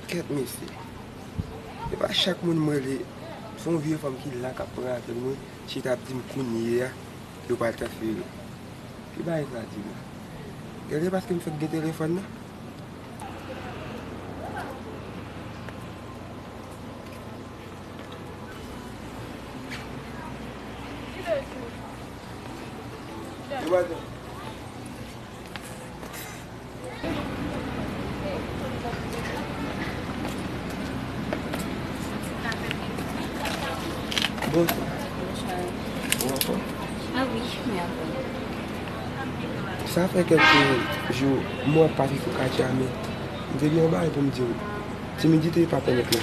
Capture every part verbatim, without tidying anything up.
Kèt mesye. E pa chak moun m rele, se yon vye fanm ki la k ap pran apèl mwen, chita ap di m kounye a, yo pral transfere. Ki bagay sa di la? Gade paske m fèk gen telefòn nan. Bonswa. Bonswa. Ou anfòm? Ah wi, mwen anfòm. Sa fè kèlke jou, m wè w ap pase sou katye a, men m te gen yon bagay pou m di w. Timidite pa pèmèt la.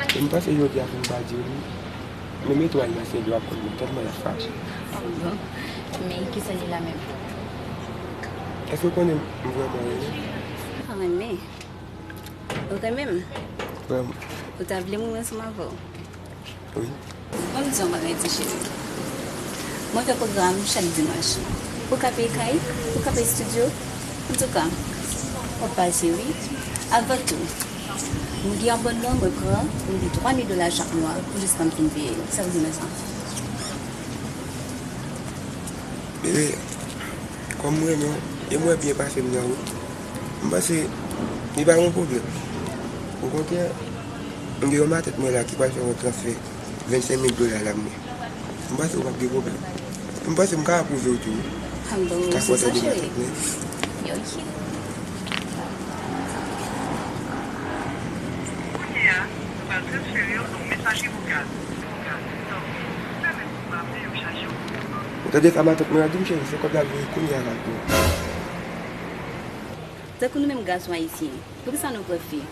E m panse jodi a pou m pa di w li. Menm etwal nan syèl yo ap konn mwen tèlman y ap fache. Oh, bon. Men kisa li la menm? Èske w konnen m vrèman renmen? Ah, renmen? Ou renmen m? Vrèman. Ou ta vle m renmen ansanm avè w? Wi. Ban m di w yon bagay, ti cheri. Mwen fè pwogram chak dimanch. Ou ka peye kay, ou ka peye estidyo. Antouka, w ap pase, wi. Avan tou, m gen abònman mwen pran, m gen twa mil dola chak mwa pou jis tan m fin peye l. Sa w di nan sa? Bebe, kòm m renmen w, e m wè byen pase m nan wout, m panse li pa yon pwoblèm. Okontrè, m gen yon matèt mwen la ki pral fè yon transfè vennsenk mil dola la mwen. M panse w p ap gen pwoblèm. M panse m ka apwouve w tou. Ah bon, ka se kontan sa, de cheri? Matèt mwen. Yo, ok. Kounye a, nou pral transfere w nan yon mesaje vokal. Vokal. Tanpri, fèmen pou m aple yo chaje w. Ou tande sa matant mwen ap di m, cheri? Se kòb la l voye kounye a la pou ou. Tankou nou menm gason ayisyen, poukisa nou pran fi?